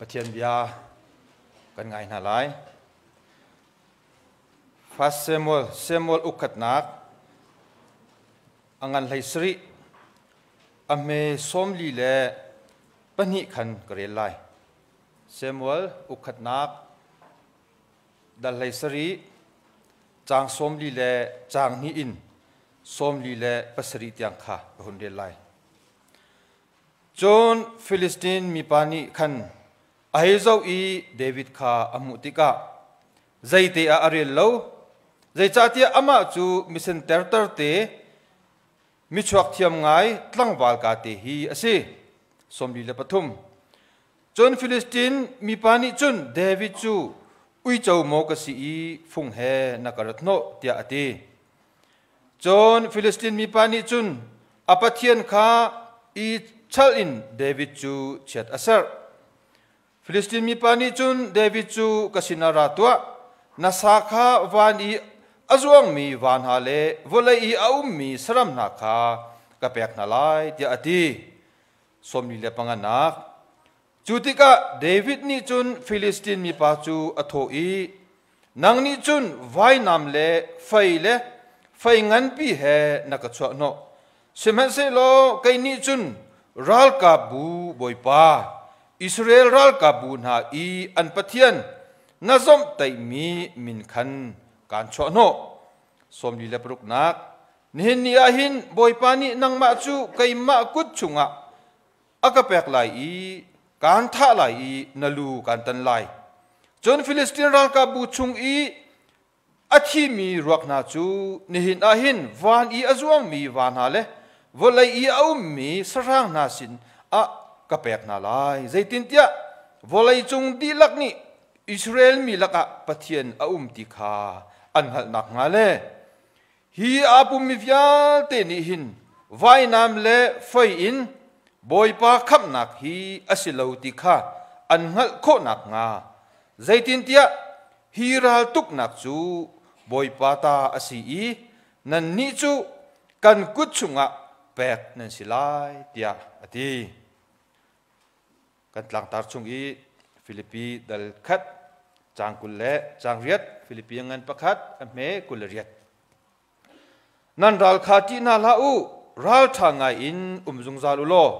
Pathian bia kan ngai hna lai. First Samuel, Samuel ukkhatnak a ngan hlei sarih a hme 42 khan ka rel lai. Samuel ukkhatnak dal hlei sarih caang 40 le caang hnih in 47 tiang kha ka hun rel lai. Cun Filistin mipa nih khan a hei zoh i David kha a hmuh tikah zeite ah a rel lo, zeicahtiah amah cu misen terterte michuak thiam ngai tlangval kate hi a si. 43 Cun Filistin mipa nih cun David cu uico maw ka si i fung he na ka rat hnawh tiah a ti. Cun Filistin mipa nih cun a pathian kha i chalh in David cu chiat a serh. Filistin mipa nih cun David cu ka sinah ra tuah, na sa kha van i a zuangmi va hna le vawlei i a ummi saram hna kha ka pek hna lai, tiah a ti. 45nak. Cu tikah David nih cun Filistin mipa cu a thawh i, Nang nih cun vainam le fei le fei nganpi he na ka chuahhnawh. Sihmanhsehlaw kei nih cun ralkapbu Bawipa, Israel ralkapbu hna i an Pathian na zawmhtaihmi min khan kaan chuahhnawh. 46nak. Nihin ni ah hin Bawipa nih nangmah cu keimah kut chungah a ka pek lai i kaan thah lai i na lu kaan tan lai. Cun Filistin ralkapbu chung i a thimi ruak hna cu nihin ah hin van i a zuangmi va hna le vawlei i a ummi sahrang hna sin ah ka pek hna lai. Zeitintiah vawlei cung dihlak nih Israel mi lakah Pathian a um ti kha an hngalh nakhnga le Hi aa pummi vialte nih hin vainam le fei in Bawipa khamhnak hi a si lo ti kha an hngalh khawh nakhnga, zeitintiah hi raltuknak cu Bawipa ta a si i nannih cu kan kut chungah pek nan si lai, tiah a ti. Kan tlangtar chung i Filipi dal khat caang 20 le caang riat Filipi ngan pakhat a hme 28. Nan ral kha ṭih hna hlah u, ralṭha ngai in um zungzal u law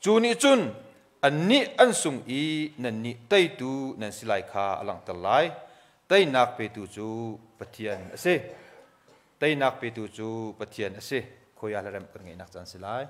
cu nih cun annih an sung i nannih teitu nan si lai kha a langhter lai. Teinak petu cu Pathian a si. Teinak petu cu Pathian a si. Khoi ah hlaremh kan ngeihnak caan si lai.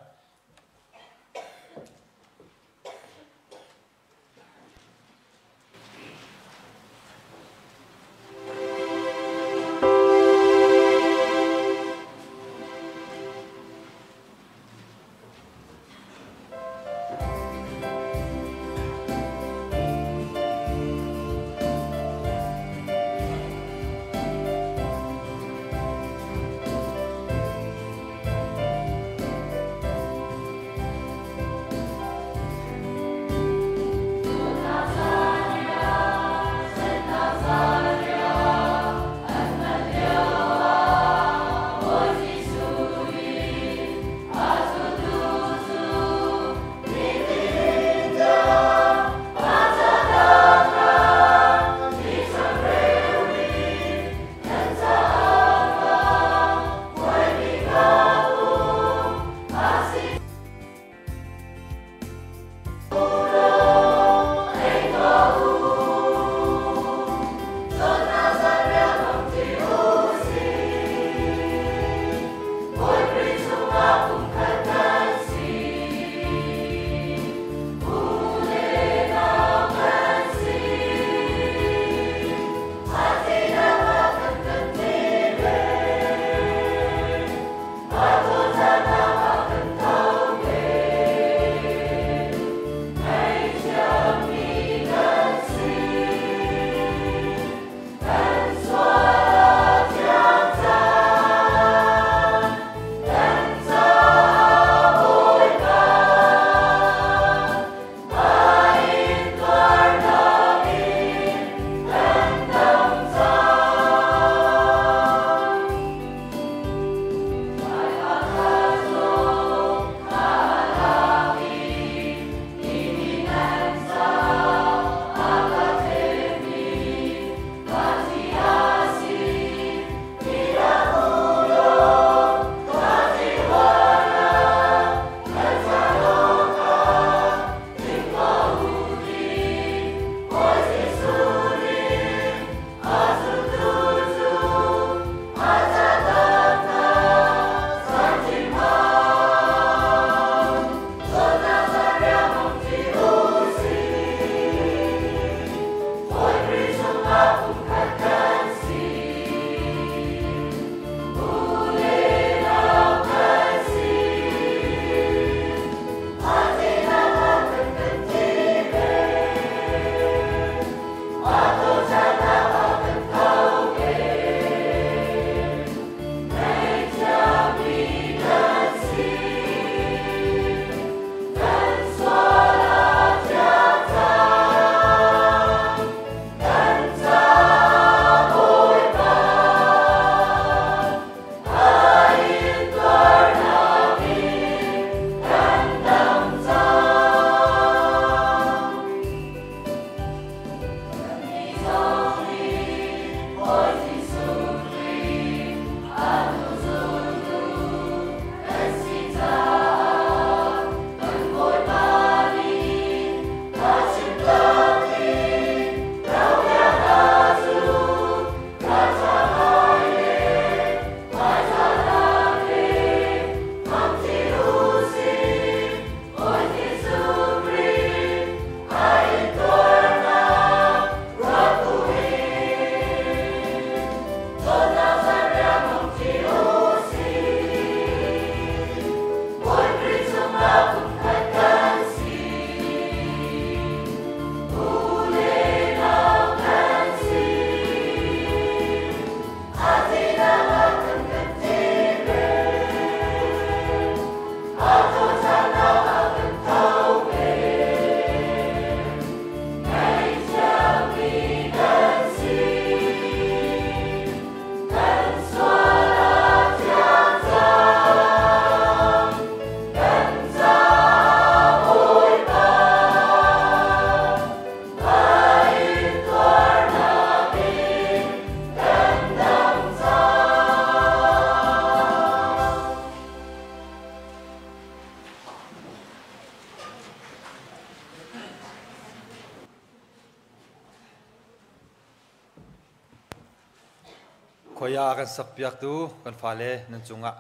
Khoia kan sakpiaktu kan fale nan cungah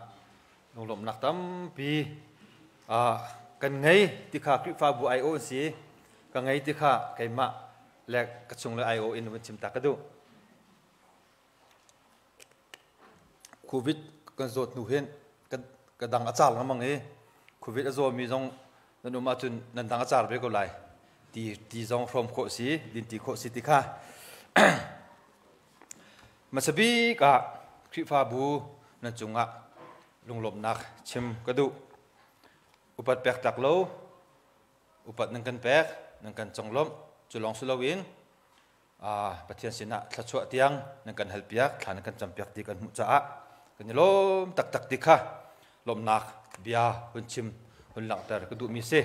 lunglawmhnak tampi kan ngei ti kha Khrihfabu aiawh an si. Ka ngei ti kha keimah le ka chung le aiawh in vun chim ta ka duh. Covid kan zawt hnu hin ka dang a car lengmang i Covid a zawmi zong nan um ahcun nan dang a car ve ko lai. Ti ti zong hrawm khawh si, din ti khawh si ti kha. Hmasa bik ah Khrihfabu nan cungah lunglawmhnak chim ka duh. Upat pek tlak lo, upat nan kan pek, nan kan conglawmh, cu lawng si loin Pathian sinah thluachuah tiang nan kan halpiak, thla nan kan campiak ti kan hmuh caah kan i lawm taktak ti kha lawmhnak bia hun chim hun langhter ka duhmi si.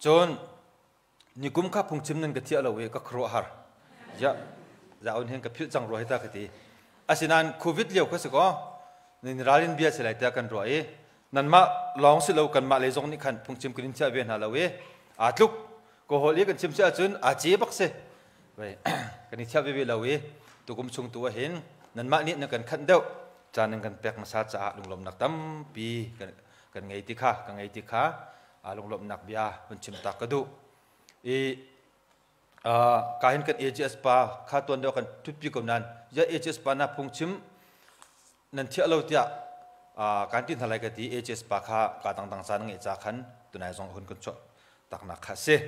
Cun nikum kha phungchim nan ka thiah lo i ka khuaruahhar. Ya, zaun hin ka philh cang rua hi ta ka ti. Asinain COVID lio kha si kaw, nin ralin bia si lai tiah kan ruah i nanmah lawng si lo kanmah lei zong nih khan phungchim kan in thiah ve hna lo i aa tluk Ka hawl i kan chim si ahcun aa ce bak si. Kan i thiah veve lo i tukum chung tu ahhin nanmah nih nan kan khanh deuh caan nan kan pek hmasa caah lunglawmhnak tampi kan ngei ti kha ka ngei ti kha lunglawmhnak bia hun chim tak ka duh. I ka hin kan AGS pa kha tuan deuh kan thutpi ko nan ya AGS pa na phungchim nan thiah lo tiah kan ti hna lai ka ti AGS pa kha ka dangdang caan ngeih ca khan tunai zong hun kan chuah taknak kha si.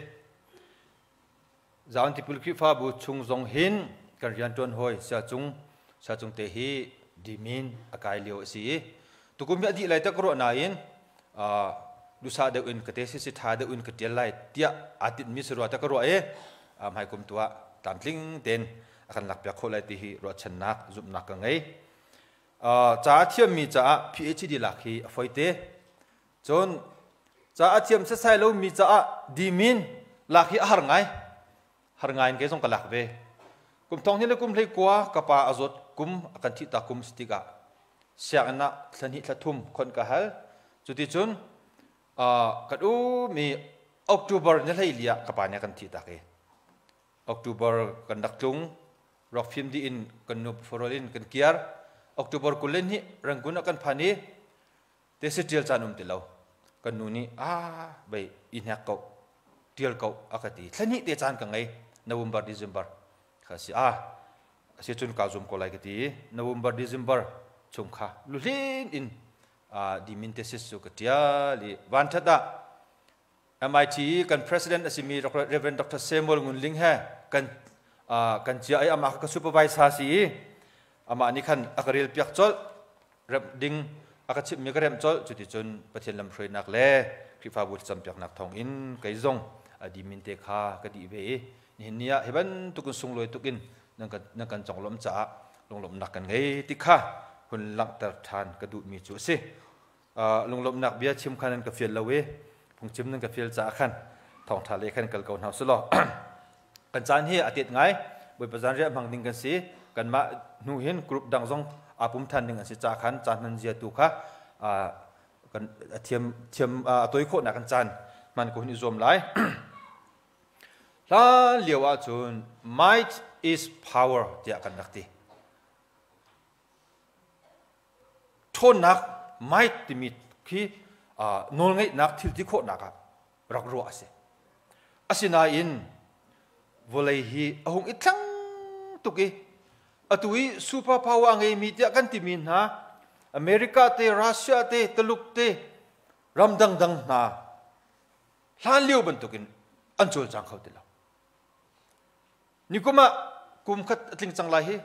Zaun Tipil Khrihfabu chung zong hin kan rianṭuan hawi Siacung Siacung te hi dimin a kai lio a si i tukum hi a dih lai tak ruah nain dusa deuh in ka te si si ṭha deuh in ka ṭial lai tiah aa tinhmi si rua ta ka ruah i hmaikum tu ah tlamtling tein a kan lakpiak khawh lai ti hi ruahchannak zumhnak ka ngei. Ca a thiammi caah PhD lak hi a foi te. Cun ca a thiam setsai lomi caah dimin lak hi a har ngai. Har ngai in kei zong ka lak ve. Kum thong hnih le kum hlei kua ka pa a zawt kum a kan thih ta kum si tikah sianginn ah thla hnih thla thum khon ka hal. Cuticun kan um i October ni hlei li ah ka pa nih a kan thih tak i October kan rak tlung rak fim dih in kan nu farol in kan kiar. October 22 Rangoon ah kan phan i Tesi ṭial caan um ti lo. Kan nu nih ah bei i hnek ko ṭial ko a ka ti. Thla hnih te caan ka ngei. November December kha si ah asi cun kaa zum ko lai ka ti. November December chung kha luhlin in dimin tesis cu ka ṭial i vanṭhat ah MIT i kan president a simi Reverend Dr. Samuel Ngun Ling he kan kan cia i amah ka supervisor si i amah nih khan a ka rel piak colh remh ding a ka chimhmi ka remh colh cuticun Pathian lamhruainak le Khrihfabu thlacampiaknak thawng in kei zong a dimin te kha ka dih ve i nihin ni ah hi bantukin sunglawi tuk in nan kan nan kan conglawmh caah lunglawmhnak kan ngei ti kha hun langhter ṭhan ka duhmi cu a si. Lunglawmhnak bia chim kha nan ka fial lo i phungchim nan ka fial caah khan thawngṭha lei khan kal ko hna usih law kan caan hi a tet ngai. Bawipa zanriah hmang ding kan si. Kanmah hnu hin group dang zong aa pum ṭhan ding an si caah khan caan hman zia tu kha kan a thiam thiam a toi khawhnak kan caan hman ko hun i zuam lai. Hlan lio ahcun might is power tiah kan rak ti. Ṭhawnnak might timi khi nawlngeihnak thil ti khawhnak ah rak ruah a si. Asinain vawlei hi a hung i thleng tuk i atu i super power a ngeimi tiah kan timi hna America te, Russia te, Taluk te, ram dangdang hna hlan lio bantukin an cawlcang kho ti lo. Nikum ah kum khat a tling cang lai hi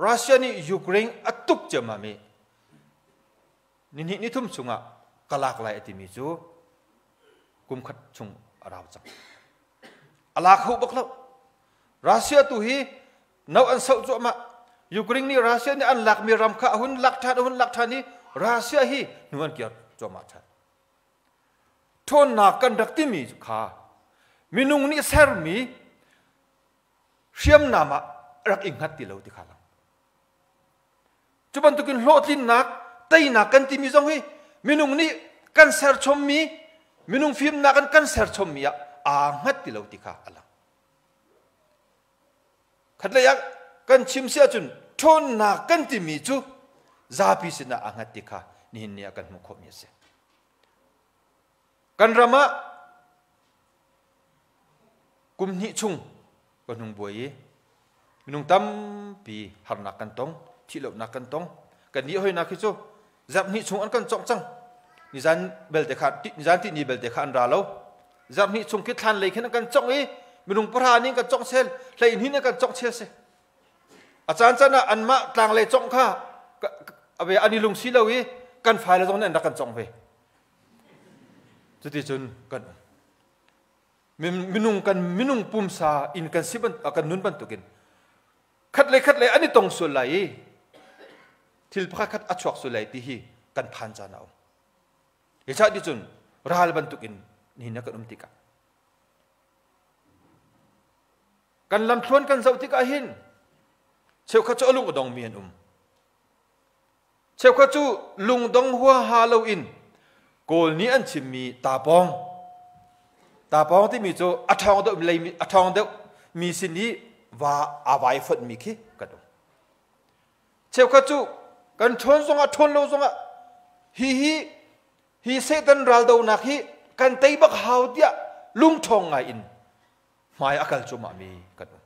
Russia nih Ukraine a tuk ciammam i nihnih nithum chungah ka lak lai a timi cu kum khat chung a rau cang. A la kho bak lo. Russia tu hi no an soh cuahmah. Ukraine nih Russia nih an lakmi ram kha a hun lak ṭhan a hun lak ṭhan i Russia hi hnu an kir cuahmah ṭhan. Ṭhawnnak kan rak timi kha minung nih sermi hriamnam ah rak i hngat ti lo ti kha lang. Cu bantukin hlawhtlinnak, teinak kan timi zong hi minung nih kan serchommi, minung fimnak in kan serchommi ah aa hngat ti lo ti kha a lang. Khatlei ah kan chim si ahcun ṭhawnnak kan timi cu zapi sinah aa hngat ti kha nihin ni ah kan hmuh khawhmi a si. Kan ram ah kum hnih chung kan hung buai i minung tampi harnak kan tong, thihlohnak kan tong. Kan nih hoinak hi cu zarh hnih chung an kan cawngh cang. Nizan belte kha nizan tihni belte kha an ra lo. Zarh hnih chung khi thlan lei khin an kan cawngh i minung pahra nih kan cawngh chel, 12 nih kan cawngh chel si. A caan caan ah anmah tlang lei cawngh kha an i lung si lo i kan file zong nih an rak kan cawngh ve. Cuticun kan um. Minung kan minung pumsa in kan si kan nun bantukin khat le khat le an i tong sual lai i thil pakhat khat a chuak sual lai ti hi kan phan caan a um. Hi cah ti cun ral bantukin nihin ah kan um tikah kan lamthluan kan zoh tikah hin cheukhat cu a lung a dongmi an um. Cheukhat cu lungdong huaha loin Kawl nih an chimmi tapawng tapawng timi cu a ṭhawng deuh lei a ṭhawng deuh mi sin i va aa vai fonhmi khi kan um. Cheukhat cu kan ṭhawn zongah ṭhawn lo zongah hi hi hi Satan raldonak hi kan tei bak hau tiah lungṭhawng ngai in hmai a kal cuahmah mi kan um.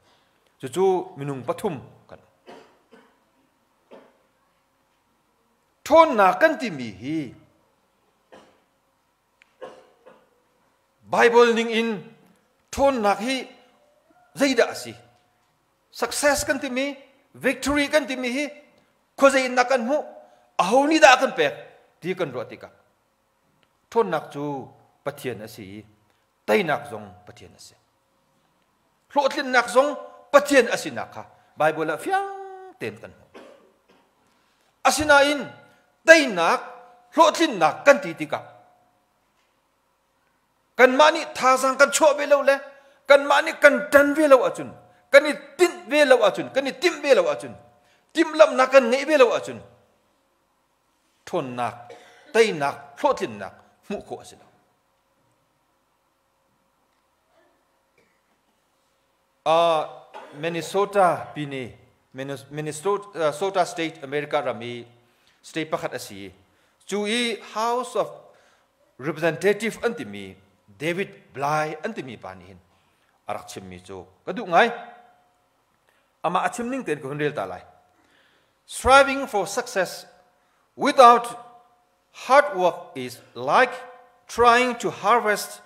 Cucu minung pathum kan um. Ṭhawnnak kan timi hi Bible ning in ṭhawnnak hi zeidah a si? Success kan timi, victory kan timi hi khuazei in dah kan hmuh? Aho nih dah a kan pek? Ti kan ruah tikah ṭhawnnak cu Pathian a si i teinak zong Pathian a si. Hlawhtlinnak zong Pathian a sinak kha Baibal ah fiang tein kan hmuh. Asinain teinak, hlawhtlinnak kan ti tikah kanmah nih thazaang kan chuah ve lo le kanmah nih kan ṭan ve lo ahcun kan i tinh ve lo ahcun kan i timh ve lo ahcun timhlamhnak kan ngeih ve lo ahcun ṭhawnnak, teinak, hlawhtlinnak hmuh khawh a si lo. Minnesota pine Minnesota State America ram i state pakhat a si. Cu i House of Representative an timi David Bly an timi pa nih hin a rak chimmi cu ka duh ngai. Amah a chim ning tein ka hun rel ta lai. Striving for success without Hard work is like trying to harvest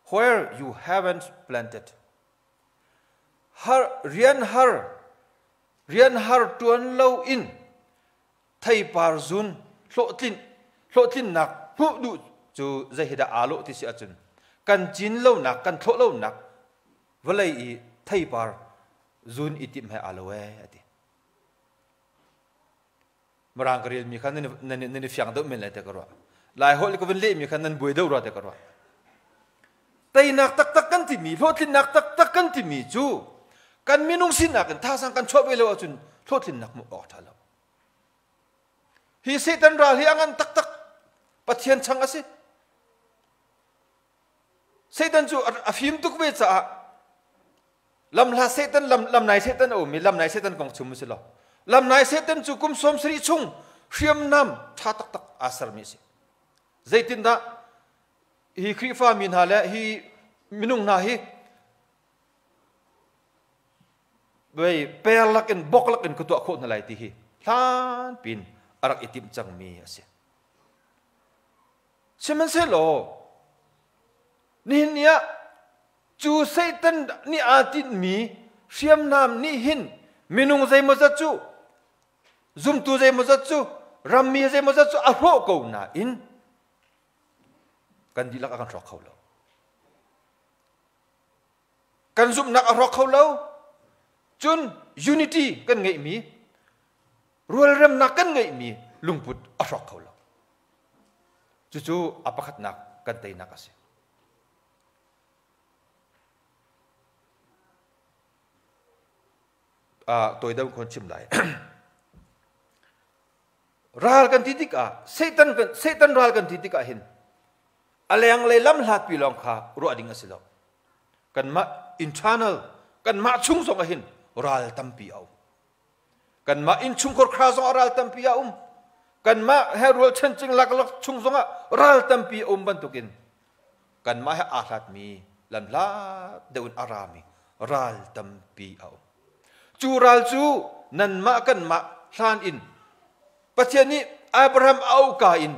where you haven't planted. Har, rian har, rian har tuan lo in theipar zun hlawhtlin hlawhtlinnak hmuh duh cu zei hi dah aa lawh ti si ahcun kan cin lonak kan thlawh lonak vawlei i theipar zun i timh he aa lo ee a ti. Mirang ka relmi kha nan i fiang deuh men lai te ka ruah. Lai holh ka vun lehmi kha nan buai deuh rua te ka ruah. Teinak taktak kan timi, hlawhtlinnak taktak kan timi cu kan minung sinak in thazaang kan chuah ve lo ahcun hlawhtlinnak hmuh awk ṭha lo. Hi Satan ral hi a ngan taktak. Pathian chang a si. Satan cu a fim tuk ve caah Lamhla Satan lam lamnai Satan a um i lamnai Satan kong chim si lo. Lamnai Satan cu kum 70 chung hriamnam ṭha taktak aa sermi a si. Zeitindah hi Khrihfa mi hna le hi minung hna hi vei per lakin bok lakin ka tuah khawh hna lai ti hi hlan pin a rak i timh cangmi a si. Sihmanhsehlaw nihin ni ah Cu Satan nih aa tinhmi hriamnam nih hin minung zeimawzat cu zumtu zeimawzat cu rammi zeimawzat cu a hrawh ko nain kan dihlak a kan hrawk kho lo. Kan zumhnak a hrawk kho lo. Cun unity kan ngeihmi rualremnak kan ngeihmi lungput a hrawk kho lo. Cucu a pakhatnak kan teinak a si. Tawi deuh khon chim lai. Ral kan ti tikah Satan kan Satan ral kan ti tikah hin a lenglei lam hlatpi lawng kha ruah ding a si lo. Kanmah internal kanmah chung zong ah hin ral tampi a um. Kanmah innchungkhar khra zong ah ral tampi a um. Kanmah he rualchan cingla lak chung zongah ral tampi a um bantukin kanmah he aa hlatmi lamhlat deuh in a rami ral tampi a um. Cu ral cu nanmah kanmah hlan in Pathian nih Abraham a auhka in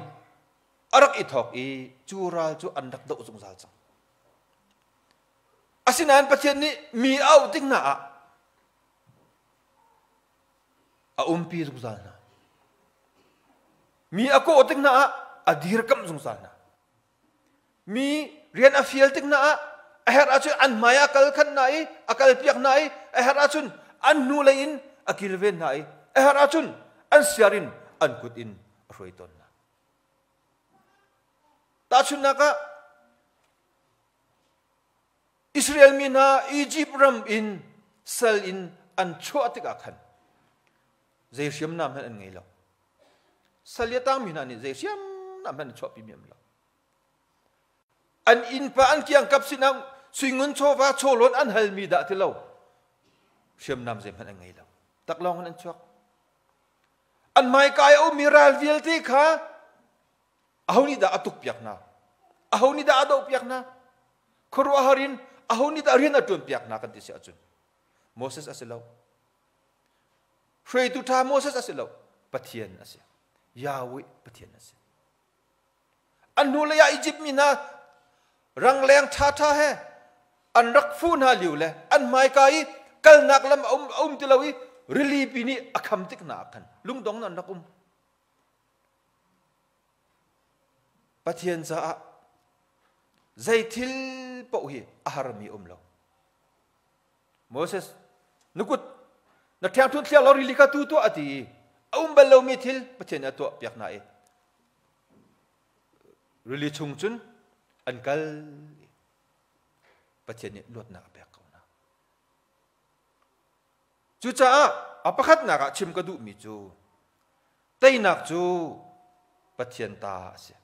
a rak i thawk i cu ral cu an rak doh zungzal cang. Asinain Pathian nih mi a auh tik hna ah a umpi zungzal hna. Mi a kawh tik hna ah a dirkamh zungzal hna. Mi rian a fial tik hna ah a herh ahcun an hmai ah kal khan hna i a kalpiak hna i a herh ahcun an hnulei in a kilven hna i a herh ahcun an siar in an kut in a hruai tawn hna. Tahchunhnak ah Israel mi hna Egypt ram in sal in an chuah tikah khan zei hriamnam hmanh an ngei lo. Sal i a tangmi hna nih zei hriamnam hmanh an chuahpi mi an lo. An innpa an kiangkap sinah suingun chawva chawhlawn an halmi dah ti lo hriamnam zeihmanh an ngei lo. Taklawng in an chuak. An hmaika i a ummi ral vialte kha aho nih dah a tukpiak hna? Aho nih dah a dohpiak hna? Khuaruahhar in aho nih dah rian a ṭuanpiak hna kan ti si ahcun Moses a si lo. Hruaitu ṭha Moses a si lo. Pathian a si. Yahweh Pathian a si. An hnulei ah Izipt mi hna rangleng ṭhaṭha he an rak fuh hna lio le an hmaika i kalnak lam a um, a um ti lo i rili pi nih a kham tik hna ah khan lungdong an rak um. Pathian caah zei thil paoh hi a harmi um lo. Moses na kut na ṭhiangṭhunh thliak law rili kha tu tuah a ti i a um bal lomi thil Pathian nih a tuah piak hna i rili chung cun an kal Pathian nih luatnak a pek ko hna. Cucaah a pakhatnak ah chim ka duhmi cu teinak cu Pathian ta a si.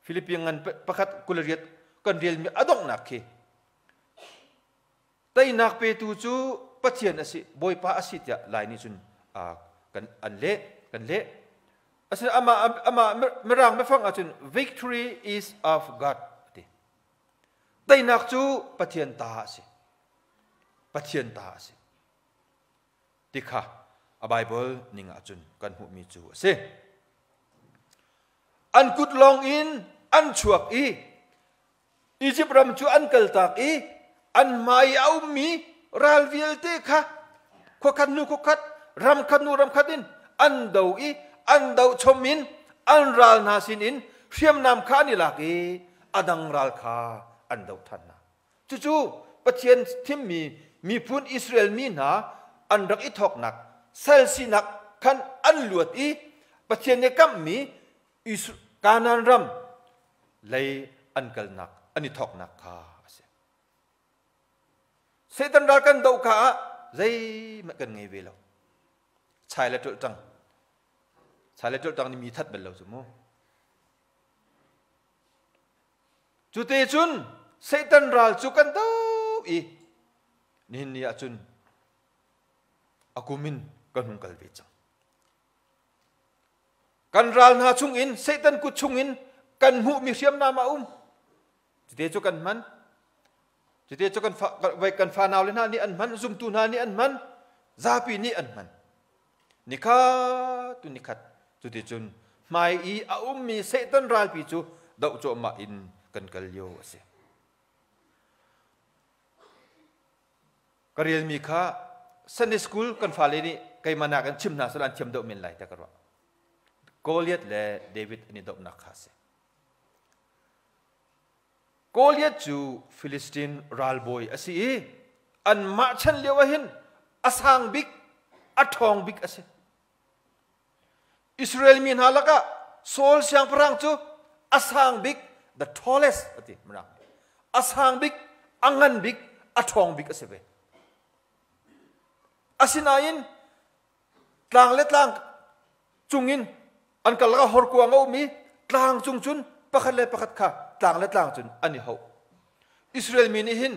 Philippi ngan pakhat 28 kan relmi a donghnak khi teinak petu cu Pathian a si, Bawipa a si tiah Lai nih cun kan an leh kan leh. Asinain amah amah mirang biafang ahcun victory is of God a ti. Teinak cu Pathian ta a si. Pathian ta a si. Ti kha a Bible ning ahcun kan hmuhmi cu a si. An kut lawng in an chuak i Izipt ram cu an kaltak i an hmai i a ummi ral vialte kha khuakhat hnu khuakhat, ramkhat hnu ramkhat in an do i an doh chom in an ral hna sinin hriamnam kha an i lak i a dang ral kha an doh ṭhan hna. Cucu Pathian thimmi miphun Israel mi hna an rak i thawknak sal sinak khan an luat i Pathian nih kamhmi Kanaan ram lei an kalnak an i thawknak kha a si. Satan ral kan doh ka ah zeihmanh kan ngei ve lo. Chai le ṭulh ṭang. Chai le ṭulh ṭang nih mi that bal lo cu mu. Cute cun Satan ral cu kan doh i nihin ni ah cun a kum in kan hung kal ve cang. Kan ral hna chungin Satan kut chungin kan hmuhmi hriamnam a um. Cute cu kan hman. Cute cu kan fa, kan fanau le hna nih an hman, zumtu hna nih an hman, zapi nih an hman. Nikhat tu nikhat cuticun hmai i a ummi Satan ralpi cu doh cuahmah in kan kal lio a si. Ka relmi kha Sunday school kan fale nih keimah nak in chim hna seh an thiam deuh men lai tiah ka ruah. Goliath le David an i dohnak kha a si. Goliath cu Filistin ralbawi a si i anmah chan lio ah hin a sang bik, a ṭhawng bik a si. Israel mi hna lakah Saul siangpahrang cu a sang bik, the tallest a ti mirang. A sang bik, a ngan bik, a ṭhawng bik a si ve. Asinain tlang le tlang cungin an karlak ah horkuang a um i tlang cung cun pakhat le pakhat kha tlang le tlang cun an i hauh. Israel mi nih hin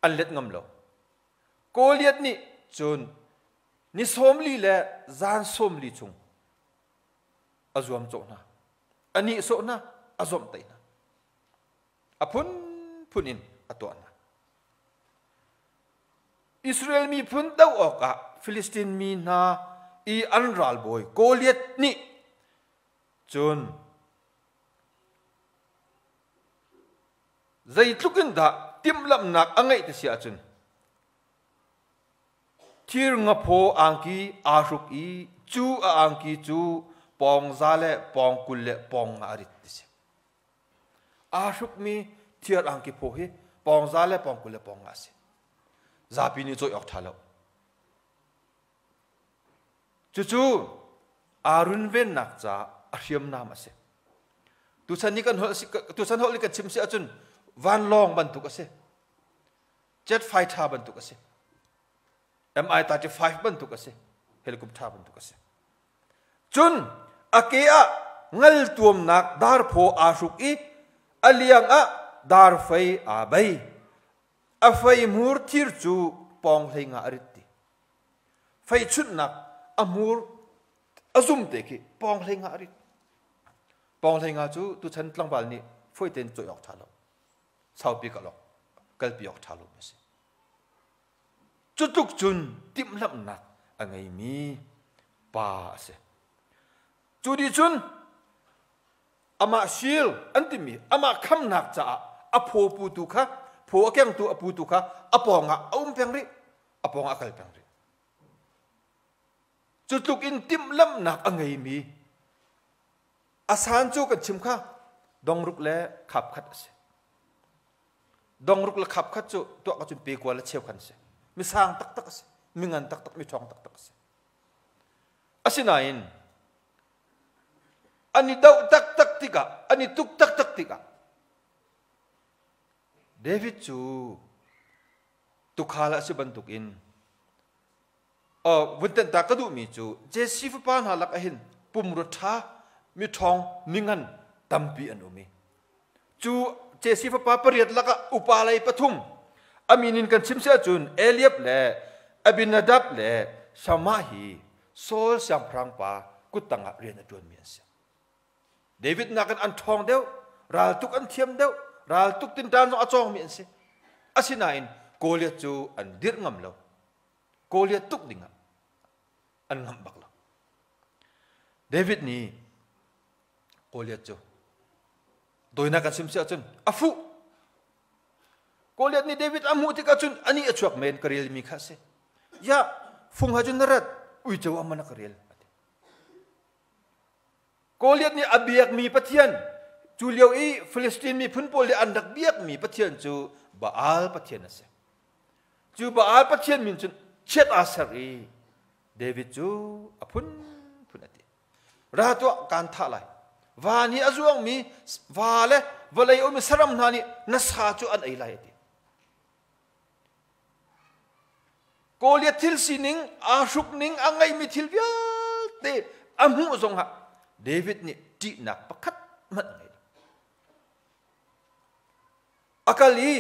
an let ngam lo. Goliath nih cun. Ni 40 le zan 40 chung a zuamcawh hna. A nihsawh hna, a zawmhtaih hna. A phunphun in a tuah hna. Israel miphun doh awkah Filistin mi hna i an ralbawi Goliath nih cun zeitluk in dah timhlamhnak a ngeih ti si ahcun thir ngaphaw angki aa hruk i cu a angki cu pawng za le pawng 20 le pawng nga a rit ti si. Aa hrukmi thir angki phaw hi pawng za le pawng 20 le pawng nga a si. Zapi nih cawi awk ṭha lo. Cucu aa runvennak caah a hriamnam a si. Tuchan ni kan holh tuchan holh ni kan chim si ahcun vanlawng bantuk a si. Jet fighter bantuk a si. Mi-35 bantuk a si. Helicopter bantuk a si. Cun a ke ah ngal tuamnak darphaw aa hruk i a liang ah darfei aa bei. A fei hmur thir cu pawng 15 a rit ti. Fei chunhnak a hmur a zum te khi pawng 15 a rit. Pawng 15 cu tuchan tlangval nih fawi tein cawi awk ṭha lo. Saupi kal awk kalpi awk ṭha lo a si. Cutluk cun timhlamhnak a ngeimi pa a si. Cu dih cun amah sil an timi amah khamnak caah a phaw putu kha phaw a kengtu a putu kha a pawngah a um peng rih a pawngah a kal peng rih cu tluk in timhlamhnak a ngeimi a san cu kan chim kha dongruk le khap khat a si dongruk le khap khat cu tuah ka cun pe kua le cheu khan a si mi sang taktak a si mi ngan taktak mi ṭhawng taktak a si asinain an i doh taktak tikah an i tuk taktak tikah David cu tukhal a si bantukin vun tenhta ka duhmi cu Jesse fapa hna lak ah hin pumrua ṭha mi ṭhawng mi ngan tampi an um i cu Jesse fapa pariat lakah upa lei pathum a min in kan chim si ahcun Eliab le Abinadab le Shammah hi Saul siangpahrang pa kuttang ah rian a ṭuanmi an si. David nakin an ṭhawng deuh, raltuk an thiam deuh, raltuk tinṭan zong a cawngmi an si. Asinain Goliath cu an dirh ngam lo. Goliath tuk dingah an ngamh bak lo. David nih Goliath cu doinak kan sim si ahcun a fuh. Goliath nih David a hmuh tikah cun ani a chuak men ka relmi kha a si. Ya, fung ha cun na rat, uico a man a ka rel. Goliath nih a biakmi Pathian, cu lio i Filistin miphun pawl nih an rak biakmi Pathian cu Baal Pathian a si. Cu Baal Pathian min cun chiat aa ser i David cu a phunphun a ti. Ra tuah kaan thah lai. Va nih a zuangmi va le vawlei ummi saram hna nih na sa cu an ei lai a ti. Goliath thil sining, aa hrukning, a ngeihmi thil vialte a hmuh zongah David nih ṭihnak pakhat hmanh a ngei lo. A kal i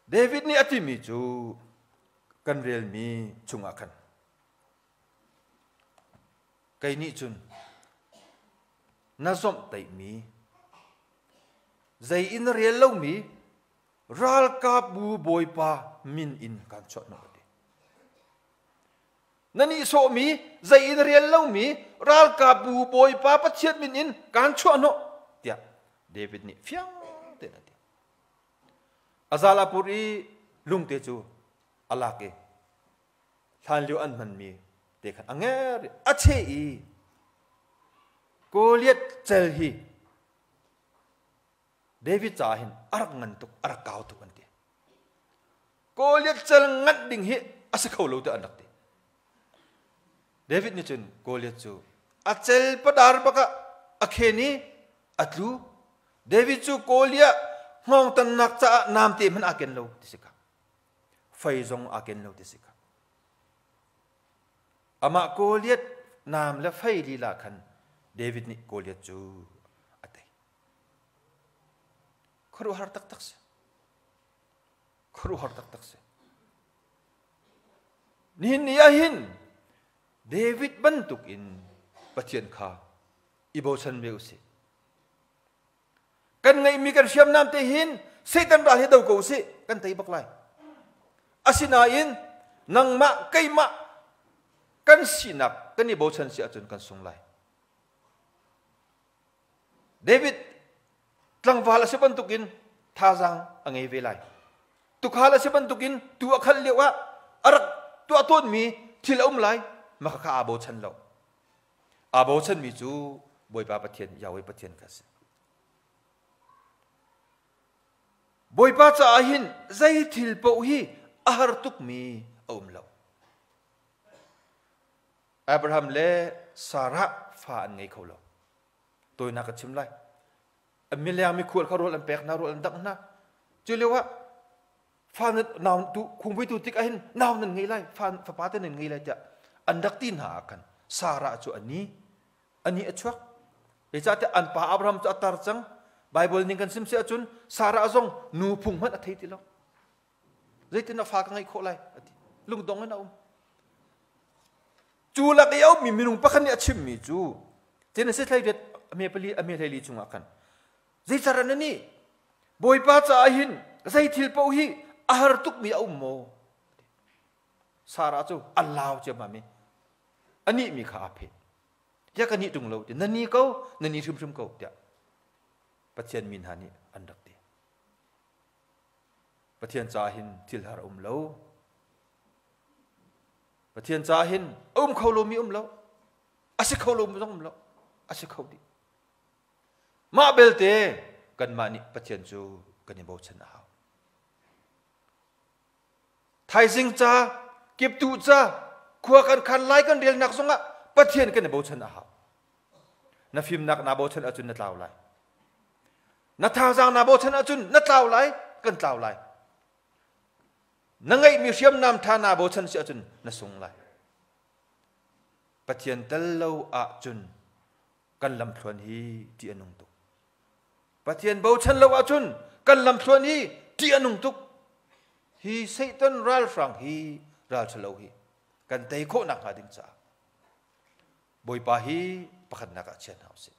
David nih a timi cu kan relmi chungah khan Kei nih cun na zawmhtaihmi, zei in na rel lomi ralkapbu Bawipa min in kaan chuahhnawh a ti. Na nihsawhmi, zei in rel lomi ralkapbu Bawipa Pathian min in kaan chuahhnawh tiah David nih fiang tein a ti. A zal a pur i lungte cu a lak i hlanlio an hmanmi te khan a nger i a cheh i Goliath cel hi David caah hin a rak ngan tuk a rak kau tuk an ti Goliath cel nganh ding hi a si kho lo tiah an rak ti David nih cun Goliath cu a cel padar bak ah a khen i a tlu David cu Goliath hngawng tannak caah namte hmanh aa ken lo ti si ka fei zong aa ken lo ti si kha. Amah Goliath naam le fei lila khan David nih Goliath cu a tei. Khuaruahhar taktak si. Khuaruahhar taktak si. Nihin ni ah hin David bantuk in Pathian kha i bochan ve usih. Kan ngeihmi kan hriamnam te hin Satan ral hi do ko usih, kan tei bak lai. Asinain nangmah keimah kan sinak kan i bochan si ahcun kan sung lai. David tlangval a si bantukin thazaang a ngei ve lai. Tukhal a si bantukin tu a khalh lio ah a rak tuah tawnmi thil a um lai, mah kha aa bochan lo. Aa bochanmi cu Bawipa Pathian, Yahweh Pathian kha a si. Bawipa caah hin zei thil paoh hi a har tukmi a um lo. Abraham le Sarah fa an ngei kho lo. Tawinak ka chim lai. Mileng mikhual kha rawl an pek hna, rawl an dangh hna. Cu lio ah fa nau tu khungpui tu tik ahhin nau nan ngei lai, fa fapa te nan ngei lai tiah an rak ti hna ah khan Sarah cu ani ani a chuak. Zeicahtiah an pa Abraham cu a tar cang. Bible ning kan sim si ahcun Sarah zong nu phung hmanh a thei ti lo. Zeitin a fa ka ngeih khawh lai ati. Lungdong in a um. Cu lak i a ummi minung pakhat nih a chimmi cu Genesis 18 a me pali a me hleili chungah khan zeicar na nih Bawipa caah hin zei thil paoh hi a har tukmi a um maw? Sarah cu a lau ciammam i a nihmi kha aa phet. Tiah ka nih ṭung lo ti na ni ko na ni hrimhrim ko tiah Pathian mi hna nih an rak ti. Pathian caah hin thil har a um lo. Pathian caah hin a um kho lomi um lo. A si kho lomi zong um lo. A si kho dih. Mah belte kanmah nih Pathian cu kan i bochan a hau. Thaizing ca, kiptuh ca, khua kan khan lai kan relnak zongah Pathian kan i bochan a hau. Na fimnak naa bochan ahcun na tlau lai. Na thazaang naa bochan ahcun na tlau lai, kan tlau lai. Na ngeihmi hriamnam ṭha naa bochan si ahcun na sung lai. Pathian tel lo ahcun kan lamthluan hi ṭih a nung tuk. Pathian bochan lo ahcun kan lamthluan hi ṭih a nung tuk. Hi Satan ralhrang hi ral ṭhalo hi kan tei khawh nakhnga ding caah Bawipa hi pakhatnak ah chia hna usih.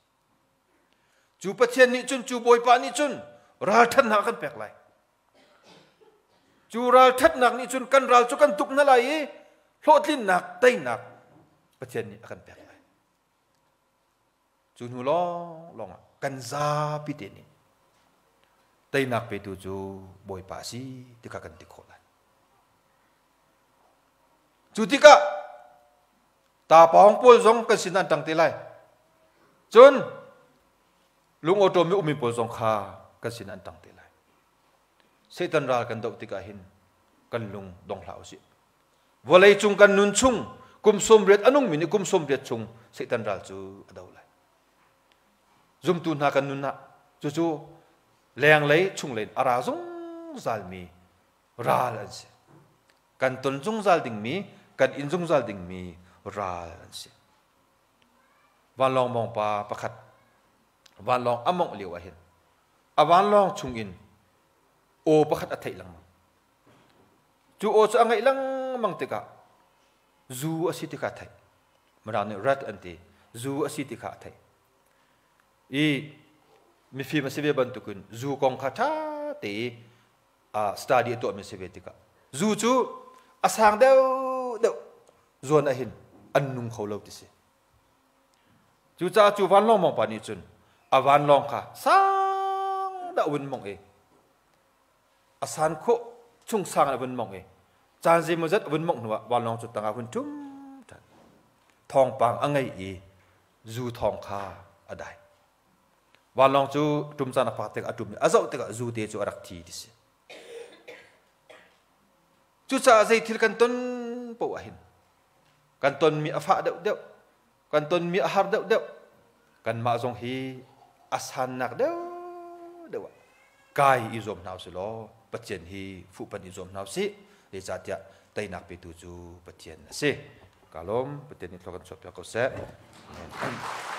Cu Pathian nih cun cu Bawipa nih cun ralṭhatnak a kan pek lai. Cu ralṭhatnak nih cun kan ral cu kan tuk hna lai i hlawhtlinnak teinak Pathian nih a kan pek lai. Cu hnu lawnglawng ah kan zapi te nih teinak petu cu Bawipa a si ti kha kan ti khawh lai. Cu tikah tapawng pawl zong kan sin an ṭang te lai. Cun lungawṭawm i ummi pawl zong kha kan sin an ṭang te lai. Satan ral kan doh tikah hin kan lung dong hlah usih. Vawlei cung kan nun chung kum 80 a nungmi nih kum 80 chung Satan ral cu a do lai. Zumtu hna kan nun ah cucu lenglei chunglei a ra zungzalmi ral an si. Kan ton zungzal dingmi, kan in zungzal dingmi ral an si. Vanlawng mawngpa pakhat vanlawng a mawngh lio ahhin a vanlawng chungin aw pakhat a theih lengmang. Cu aw cu a ngaih lengmang tikah zu a si ti kha a theih. Mirang nih rat an ti. Zu a si ti kha a theih. I mifim a si ve bantukin zu kong kha ṭha te i study a tuahmi a si ve tikah zu cu a sang deuhdeuh zuan ahhin an nung kho lo ti si. Cucaah cu vanlawng mawngpa nih cun a vanlawng kha sang dah vun mongh i a san khawh chung sang a vun mongh i caan zeimawzat a vun mongh hnuah vanlawng cu tangah hun ṭum ṭhan. Thawngpang a ngei i zu thawng kha a dai. Vanlawng cu ṭum caan a phak tikah a ṭum i a zoh tikah zu te cu a rak thi ti si. Cucaah zei thil kan ton paoh ahhin kan tonmi a fah deuhdeuh, kan tonmi a har deuhdeuh, kanmah zong hi a sannak deuhdeuh ah kai i zuam hna usih law Pathian hi fuhpanh i zuam hna usih. Zeicahtiah teinak petu cu Pathian a si. Ka lawm. Pathian nih thlua kan chuahpiak ko seh. Amen.